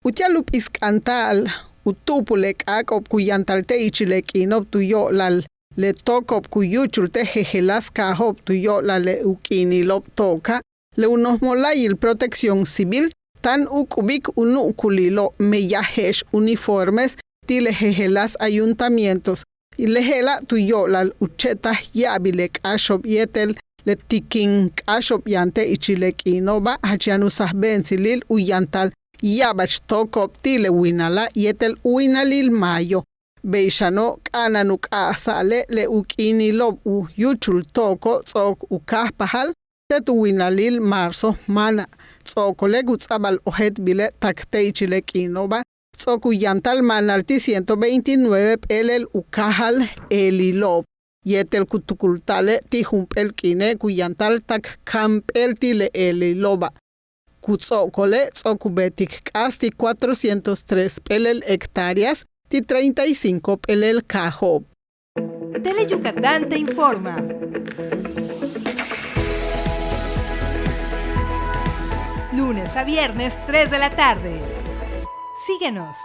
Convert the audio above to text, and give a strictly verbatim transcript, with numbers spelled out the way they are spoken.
Uti'al u p'isk'anta'al u tu'upul le k'áak'o'ob ku yantal te' ichil le k'iino'ob tu yo'olal le tóoko'ob ku yúuchul te' jejeláas kaajo'ob tu yo'olal le u k'iinilo'ob tóoka', le u noj mola'ayil Protección Civil táan u k'ubik u nu'ukulilo' meyaj je'ex uniformes ti' le jejeláas ayuntamientos. Le je'ela' tu yo'olal u che'taj ya'abil le k'áaxo'ob yéetel le tikin k'áaxo'ob yaan te' ichil le k'iino'oba' jach yaan u sajbe'entsilil u yantal ya'abach tóoko'ob ti' le winala' yéetel u winalil mayo. Bey xano' k'a'ana'an u k'a'ajsa'ale' le u k'iinilo'ob u yúuchul tóoko' ts'o'ok u káajpajal te' tu winalil marzo máana'. Ts'o'okole' ku ts'a'abal ojéeltbile' tak te' ichil le k'iino'oba' ts'o'ok u yantal maanal ti' ciento veintinueve p'éelel u káajal eelilo'ob yéetel ku tukulta'ale' ti' jump'éel k'iine' ku yantal tak kamp'éel ti' le eelilo'oba'. Ku ts'o'okole' ts'o'ok u beetik k'aas ti' cuatrocientos tres p'éelel hectáreas ti' treinta y cinco p'éelel kaajo'ob. Tele Yucatán te informa. Lunes a viernes, tres de la tarde. Síguenos.